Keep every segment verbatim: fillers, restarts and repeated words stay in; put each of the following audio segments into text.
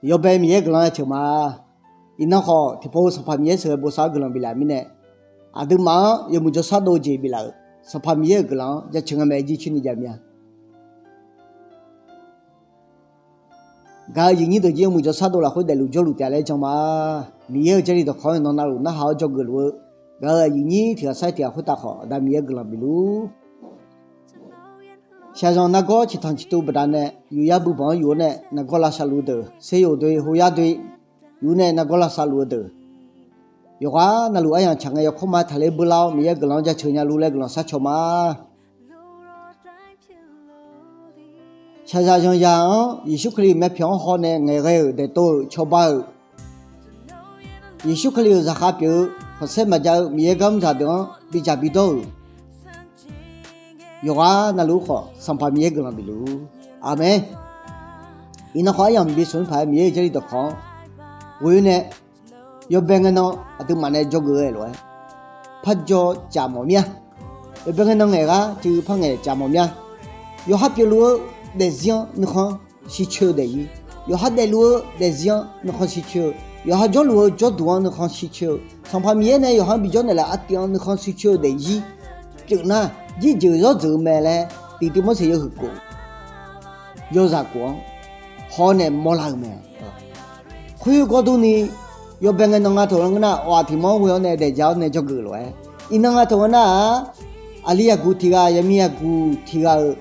Yawbae Miqyaer-euq guiqlanq-anr jaceuq ma. Iqnan khawf, tiqpov-eu Sanqpaq Miqyaer sheuqghae bosav-eu guiqlanq biflaf-euq mirnae, aqduimaf-anr yawmuiq jawrshar dov-eu jeq biflaf-euq Sanqpaq Miqyaer-euq guiqlanq-anr jaceuq nga mae jircoer ni jav mir-a. Gaq-eu aqyuif aqnyir deuq jir yawmuiq jawrshar dov lafkhoer daefluf jawrluf taef laer jan ma. Miqyaer-euq Jarlif dawqkawq-anr nan navluf narhaq-awr dzawgeuf luf-eu, gaq-eu aqyuif aqnyir tiq ghaq sair tiq ghaq khoertav khawf, Aqda Miqyaer guiqlanq bif luf. Shaqzanq nargawr ciqtanq ciqtuv baqdanae, yufyar buibanq-anr yuf-awr nae nargawr lavshaq luf-eu deuq, seryoq doe, hoyar doe, yuf nae nargawr lavshaq luf-eu deuq, yawqghaq navluf aryamq tsaq ngae yawkawr ma taqler beular-awr, Miqyaer guiqlanq-anr jaceuq nya luf laer guiqlanq sharcaw ma. Shaqzaq zanqzaq-anr Yeqsur Kali-euq myavpyawq-anr hawnae ngaeqghae-euq daeqtov-euq cawba-euq, Yeqsur Kali-euq zaqkhav pyeuf-eu khanqsaer maqjav-eu Miqyaer gar mr zaqdeuq-anr bidzaq bidawr-euq, yawqghaq navluf khawf Sanqpaq Miqyaer guiqlanq bif luf-ur. Aqmeq. Iqnan khawf aryamq bi smq paq-aer Miqyaer-euq Jarlif dawqkawq-anr ghoe nae, yawbae ngae nan aqduimaf nae dzawgeuf-eu lof-aer parjawr caf mawf mir-a. Yawbae ngae nan ngaeqghaq cuiv par ngaeq caf mawf mir-a. Yawqha pyeufluf-eu daefzir-anr nuikhanr shircoer-eu daefzir, yawqha daefluf-eu daefzir-anr nuikhanr shircoer-eu, yawqha jawrluf-eu jawrduq-anr nuikhanr shircoer-eu, Sanqpaq Miqyaer nae yawqha-anr bijawr naeqlaf artiv-anr nuikhanr shircoer-eu daefzir pyeuf nar, jirjeuq zawr dzeuq-eu mae laer tiqtiv mawrseq yawhuiq khof, yawzaq khof-anr hawnae mawrlar-eu mae. Khoergawr durni, yawbae ngae nan nga taq-eu ngeur nar, awq-aq tiq mawr-anr ghoe-awr nae daefdzaq-awr nae dzawgeuf lof-aer, iqnan nga taq-eu ngeur nar-aq, aqli yaqguq tiq ghaq, yaqmir yaqguq tiq ghaq-euq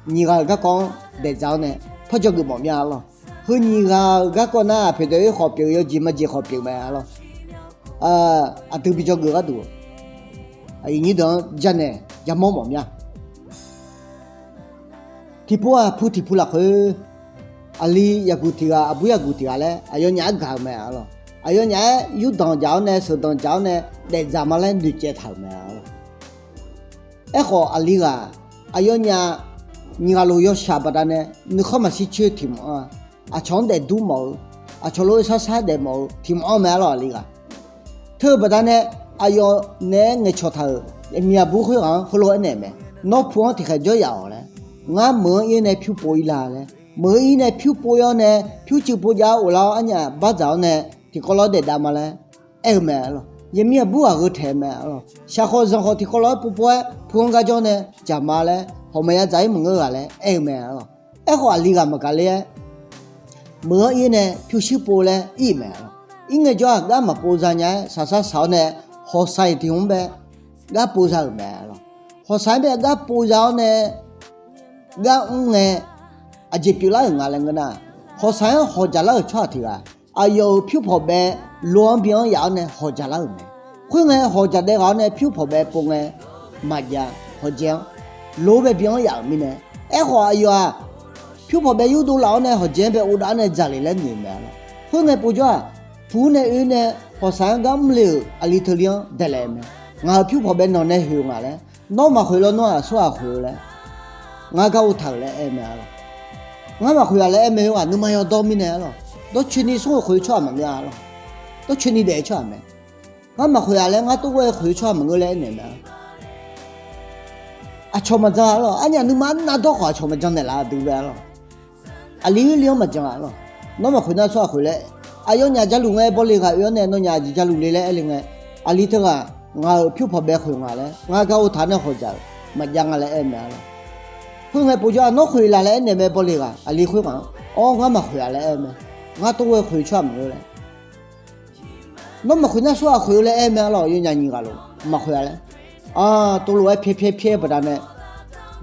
nyiq ghaq-euq garkawv-anr daefdzaq-awr nae par dzawgeuf mawf mir-a lawq. Heu nyiq ghaq-euq garkawv nar-aq, poeqdawq-ir khawf pyeuf, yawjeq majeq khawf pyeuf mae-a lawq. Aqdui bi dzawgeuf gharduq, aqyuif aqnyir deuq-anr janaeq jamawr mawf mir-a. Tiqpov-aq, pu tiqpu lafkhoer, aqli yaqguq tiq ghaq, aqbur yaqguq tiq ghaq laer aqyawfnyaf-aer gaq-euq mae-a lawq. Aqyawfnyaf-aer yurdanq dzaq-awr nae, sheuqdanq dzaq-awr nae, daefdzaq ma laer noeqcaev taq-euq mae-a lawq. Aerkhawf, aqli ghaq, aqyawfnyaf nyiq ghaq lof yawshaq baqdanae nuikhanr maqshir coer-eu tiq mawf-anr-a, aqcawq-anr daefdur mawf-eu, aqcawq lof-aer sarsar daef mawf-eu tiq mawf-anr mae-a lawq, aqli ghaq. Teu-eu baqdanae, aqyawf naeq-aer ngaeqcawq taq-euq aqmiq aqbur khoerghaq-anr heulof-aer aernaeq mae. Nawr pu-anr tiqkhaeq jawr yaf-awq laer, ngar meuq-anr ir-aer nae pyur pov-ir la laer, meuq-ir nae pyur pov-ir-awr nae, pyur cuiv pov jav-awr of lar-awr arnyaf bardzaq-awr nae tiqkawv lof-aer daef dav ma laer aer-eu mae-a lawq. Yaqmir aqbur ghaq gheu taeq mae-a lawq. Shaq khawf zanq khawf tiqkawv lof-aer pov pov-aer pu-anr gar jawr nae dzaq ma laer hawq maqya dzaq-ir maqngeur ghaq laer aer-eu mae-a lawq. Aerkhawf, aqli ghaq maqgaq ler-aer, meuq-anr ir-aer nae pyurshuir pov laer ir-euq mae-a lawq. Ir ngaejawr-aq, gar maqpov za nya-aer shaqshar shaq-awr nae hawqshaq-iq tiq hmq-anr bae gar pov za-euq mae-a lawq. Hawqshaq-anr bae gar pov za-awr nae gar mr ngae, aqjeq pyeuflar-euq nga laer ngeur nar, hawqshaq-anr hawqjaq lar-euq tsawrhaq tiq ghaq, aqyawf-euq pyur pawq bae lo-anr bi-anr yaf-awr nae hawqjaq lar-euq mae. Khoerngae, hawqjaq daef ghaq-awr nae pyur pawq bae pov ngae, maqjav hawqjae-anr lo bae bi-anr yaf-euq mirnae, aerkhawf aqyawf-aq, pyur pawq bae yurdov laf-awr nae hawqjae-anr bae uvdav-awr nae dzaqle laer noeq mae-a lawq. Khoerngae povjawr-aq, pu-ir nae oe-ir nae hawqshaq-anr gar mrle-euq aqli teuli-anr daeqlaef mae. Ngaq-euq pyur pawq bae nawq nae khoeq nga laer, nawr maqkhoeq lawnmr-aq, tsawrhaq khoeq-eu laer, ngar gar uvtaq-euq laer aer mae-a lawq. Ngar maqkhoeq-aq laer aer mae-eu-aq, nuima yawdawr mirnae-a lawq. Dawrcoeni smr-euq khoeq-eu tsawrhaq maqngeur-a lawq. Dawrcoeni daef-eu tsawrhaq mae. Ngar maqkhoeq-aq laer, ngar tov ghoer-eu khoeq-eu tsawrhaq maqngeur laer aernaeq mae-a. Aqcawq maqjan-a lawq. Arnyaf nuima arnav dawr khawf aqcawq maqjan naeqlaf-a dui bae-a lawq. Aqli oerli-anr maqjan-a lawq. Nawr maqkhoeq nar tsawrhaq khoeq laer, aqyawfnyaf jaluf ngae bawle ghaq oe-awr nae nawnyaf aqjeq jaluf le laer aer le ngae, aqli teughaq ngaq-euq pyur pawq bae khoeq nga laer, ngar gar uvtaq nae hawqjaq-euq maqjav nga laer aer mae-a lawq. Khoerngae povjawr-aq, nawr khoeq laf laer aernaeq mae bawle ghaq, aqli khoerghaq-anr, awr, ngar maqkhoeq-a laer aer mae. Ngar tov ghoer-eu khoeq-eu tsawrhaq maqngeur laer. Nawr maqkhoeq nar tsawrhaq khoeq-eu laer aer mae-a lawq, yawnyaf nyiq ghaq lof maqkhoeq-a laer. Aq, tov lof-aer pyaer pyaer pyaer baqdanae,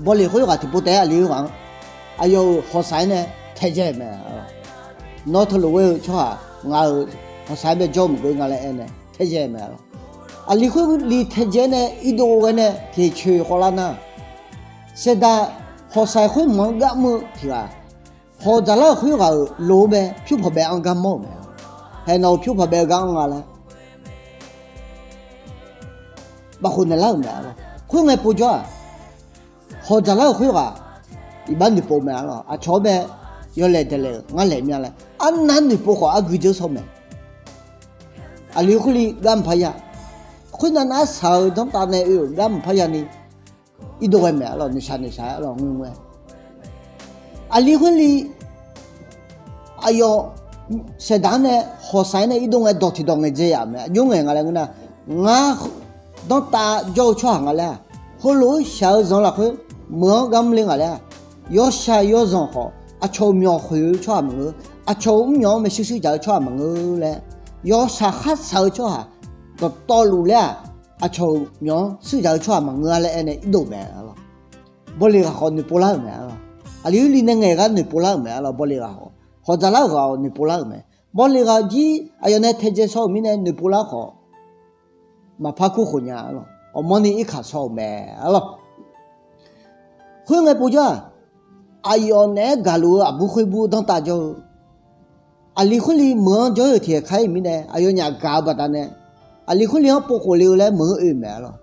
bawle khoerghaq tiqpov taef-aer aqli khoerghaq-anr, aqyawf-euq hawqshaq-aer nae taedzae-euq mae-a lawq. Nawr teulof ghoer-eu tsawrhaq ngaq-euq hawqshaq-aer bae jawr-eu maqngeur nga laer aer nae taedzae-euq mae-a lawq. Aqli khoerli taedzae-aer nae irdov ghae nae tiqcoeq khawvlar nar, saeqdaq hawqshaq khoermq-anr gar mr-eu tiq ghaq, hawq dzaqlar-euq khoerghaq-euq loq-anr bae pyur pawq bae-anr gar mawr-euq mae-a. Haeq, nawq-euq pyur pawq bae-eu gar anr nga laer bafkhof naeqlar-euq mae-a lawq. Khoerngae povjawr-aq, hawq dzaqlar-euq khoerghaq iqbax noeqpov mae-a lawq. Aqcawq-anr bae yawlaeq daeqlaeq-euq ngar laeq mir-a laer, arnav noeqpov khawf argui dzeur shawr mae. Aqli khoerli gar maqpar ya. Khoernav nar arsaq-eu danrtav nae oe-euq gar maqpar yani irdov ghae mae-a lawq, noeqshaq noeqshaq-aer lawq, ngeur ngeur-aer. Aqli khoerli aqyawf saeqdaq-anr nae hawqsaq-aer nae irdov ngae dawq tiqdawq ngaeqdzae yaf mae. Aqjox ngaeq nga laer ngeur nar, ngar danrtav jawr-eu tsawrhaq nga laer-aq, heulof-aer shaq-eu zanq lafkhoer meuq-anr gar mr le nga laer-aq, yawshaq yawzanq khawf aqcawq-euq myawq khoeq-eu tsawrhaq maqngeur, aqcawq-euq mr myawq-anr maershuir shuir dzaq-eu tsawrhaq maqngeur laer, yawshaq kharshaq-eu tsawrhaq dawqtawvluf laer-aq, aqcawq-euq myawq-anr shuir dzaq-eu tsawrhaq maqngeur-a laer aer nae irdov mae arlawq. Bawle ghaq khawf noeqpov lar-euq mae arlawq. Aqli khoerli nae ngaeq gar noeqpov lar-euq mae arlawq. Bawle ghaq khawf, hawq dzaq lar-euq ghaq-awq noeqpov lar-euq mae. Bawle ghaq jir aqyawf nae taedzae shaw-euq mirnae noeqpov lar khawf, maqpar kur khof nya arlawq. Ghawqmanrni irkaq shaw-euq mae arlawq. Khoerngae povjawr-aq, aqyawf naeq-aer gaqluf-eu aqbur khoer bur danrtav jawr-eu, aqli khoerli meuq-anr jawr-eu tiqkhaer-iq mirnae aqyawfnyaf gaq-eu baqdanae, aqli khoerli-anr povkhof le-eu laer meuq-anr oe-eu mae arlawq.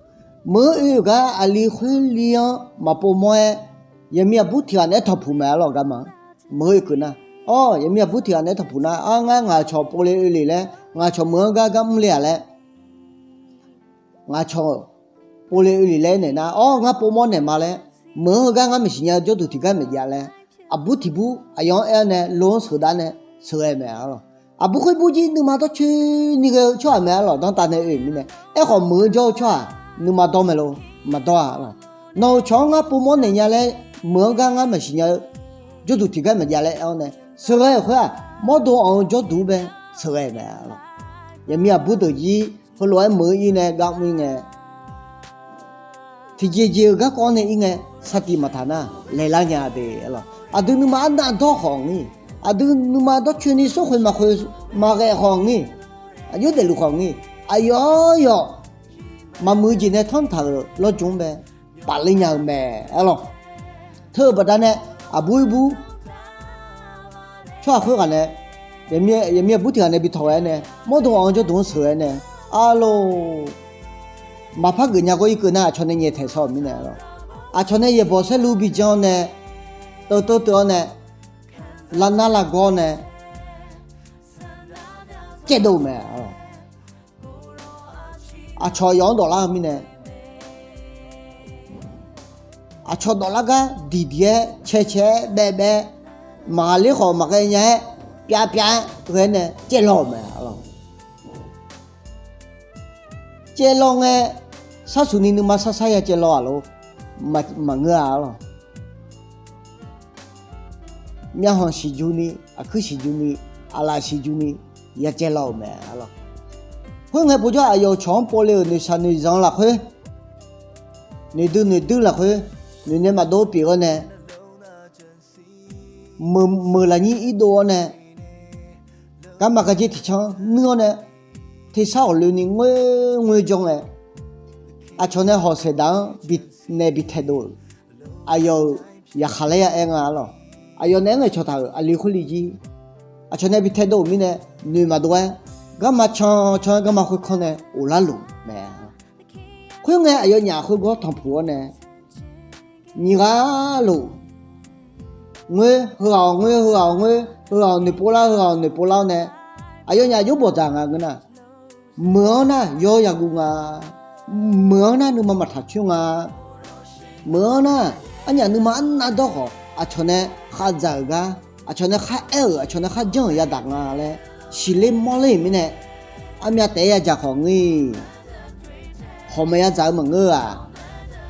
Meuq-anr oe-euq gar aqli khoerli-anr maqpov mawr-aer, yaqmiq aqbur tiq ghaq naeq-aer tanqpuq mae arlawq. Garma meuq-anr oekeuv nar, awr, yaqmiq aqbur tiq ghaq naeq-aer tanqpuq nar, ar, ngar ngaq cawq pov le oe le laer, ngaq cawq meuq-anr gar gar mr le-aq laer, ngaq cawq pov le oe le laer naeq nar, awr, ngar pov mawr naeq ma laer, meuq-anr heugar ngar maqsiq nya-eu jawrduq tiqgar maeq jav laer, aqbur tiq bur aqyawf-anr aer-awr nae lo-anr sheuqdav nae sheuqghae mae arlawq. Aqbur khoer bur jir nuima dawrcoeni ghae-eu tsawrhaq mae arlawq. Danrtav nae oe-euq mirnae, aerkhawf meuq-anr jawr-eu tsawrhaq nuima dawr mae lo? Maqdawr-a arlawq. Nawq-euq cawq-anr ngar pov mawr naeq nya laer, meuq-anr gar ngar maqsiq nya-eu jawrduq tiqgar maeq jav laer aer-awr nae sheuqghae-euq khoer-aq, mawrdo anq-eu jawrduq-anr bae sheuqghae mae arlawq. Yaqmiq aqbur deuq jir heulof-aer meuq-anr ir nae gar mr ir ngae, tiqjeq jeq-eu garkawv-anr nae ir ngae, saqtiq maqtaq nar laeqlar nya de arlawq. Aqdui nuima arnav dawr khawf ngir, aqdui nuima dawrcoeni sorkhoeq maqkhoeq maqghae khawf ngir, aqjox daefluf khawf ngir, aqyawf yawf maqmuiq-eu jeq nae tanrtaq-euq lawrjmq-anr bae pafler nya-eu mae arlawq. Teu-eu baqdanae aqbur ir bur tsawrhaq khoerghaq nae, yaqmiq aqbur tiq ghaq nae bi tawq ghae-aer nae, mawrdo anq-eu jawrduq-anr sheuqghae nae, arlawq, maqpar geuf nya gawr irkeuv nar aqcawq nae nyaeftaeq shaw-euq mirnae arlawq. Aqcawq nae yaeqbawq saerlu bi jan-awr nae, teuvteuv teuv-awr nae, lavnar lavgawr nae caevdov-eu mae arlawq. Aqcawq yawf-anr dawflar-eu mirnae, aqcawq dawflar gar diqdiq-aer caecae-aer baebae-aer, maqghaqler khawf maqghae nya-aer pyav pyav-aer ghae-aer nae caevlaw-euq mae arlawq. Caevlaw ngae, sharsuq ni nuima sarsar ya caevlaw-aq lor? Maqngeur-a arlawq. Myavkhanq siqju ni, aqkuir siqju ni, aqlaf siqju ni ya caevlaw-euq mae arlawq. Khoerngae povjawr aqyawf-euq cawq-anr povle-euq noeqshaq noeqzanq lafkhoer, noeqdui noeqdui lafkhoer, noeqnaeq maqdov pyeuf-awr nae, meuq lafnyir irdov-awr nae, garma garjer tiqcanr nuir-awr nae, tersar ghawqloeni ngoer ngoer jawr ngae, aqcawq nae hawq saeqdaq-anr binaeq bi taedov-euq, aqyawf-euq yaqkhaq laer ya aer nga arlawq. Aqyawf naeq-aer ngaeqcawq taq-euq aqli khoerli jir, aqcawq nae bi taedov-euq mirnae, noeq maqdov-aer, garma cancan-aer garma khoerkanr nae ghoflar luf mae. Khoerngae aqyawfnyaf khoergawr tanqpuq-awr nae, nyiq ghaq luf ngoer, heughaq-awq ngoer, heughaq-awq ngoer, heughaq-awq noeqpov lar, heughaq-awq noeqpov lar-awr nae, aqyawfnyaf jawr bawqdzaq nga ngeur nar, meuq-anr nar yawr yaguv nga, meuq-anr nar nuima maqtaq coer nga, meuq-anr nar arnyaf nuima arnav dawr khawf aqcawq nae khavdzaq-euq gar, aqcawq nae kharaer-euq, aqcawq nae kharjanr-euq yadaq nga laer siqler mawrler-euq mirnae, armyav taef-aer yadzaq khawf ngir, hawq maqya dzaq-eu maqngeur-aq,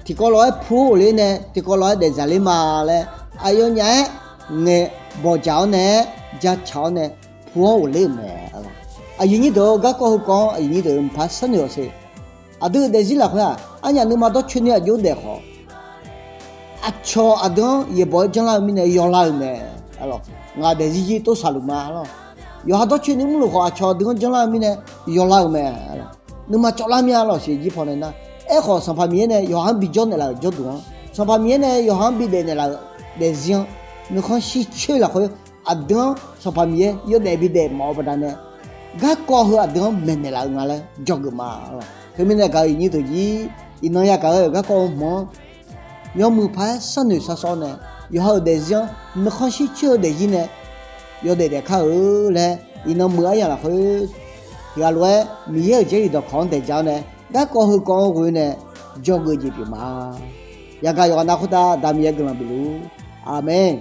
tiqkawv lof-aer pu-anr ghofler nae tiqkawv lof-aer daefdzaq ler ma laer, aqyawfnyaf-aer ngaeq bawqdzaq-awr nae-aer jacaq-awr nae pu-anr ghofler-euq mae. Aqyuif nyir deuq-or, garkawv heukawv-anr aqyuif nyir deuq mqpar sharnoeq-awq siq. Aqdui-euq daefzir lafkhoer-aq, arnyaf nuima dawrcoeni aqjox daef khawf, aqcawq aqdui-anr yaeqbawq-aer janrlar-eu mirnae yawlar-euq mae. Ngaq daefzir jir tov saqluf ma arlawq. Yawqha dawrcoeni mrluf khawf, aqcawq aqdui-anr janrlar-eu mirnae yawlar-euq mae. Nuima cawvlar mir-a lawq siq jir pawnae nar. Aerkhawf, Sanqpaq Miqyaer nae yawqha-anr bijawr naeqlaf-euq jawrduq-anr, Sanqpaq Miqyaer nae yawqha-anr bidaef naeqlaf-euq daefzir-anr, nuikhanr shircoer lafkhoer aqdui-anr Sanqpaq Miqyaer yawdaef bidaef mawf-eu baqdanae, garkawv heu aqdui-anr maeqnaeq laf-eu nga laer dzawgeuf ma lawq. Khoermirnae gaq-eu iqnyir deuq jir, iqnan yagaq-eu garkawv heu hmq-anr yawmuiq paq-aer sharnoeq sharsawr nae, yawqha-euq daefzir-anr nuikhanr shircoer-eu daefzir nae yawdaef daef kar-eu laer, iqnan muiq aryamq lafkhoer tiqghaq lof-aer Miqyaer-euq Jarlif dawqkawq-anr daeq ja-awr nae, garkawv heukawv-anr ghoe nae dzawgeuf jeq pyeuf ma. Yagaq yawqghaq nav khoertav Aqda Miqyaer guiqlanq bifluf-ur. Aqmeq.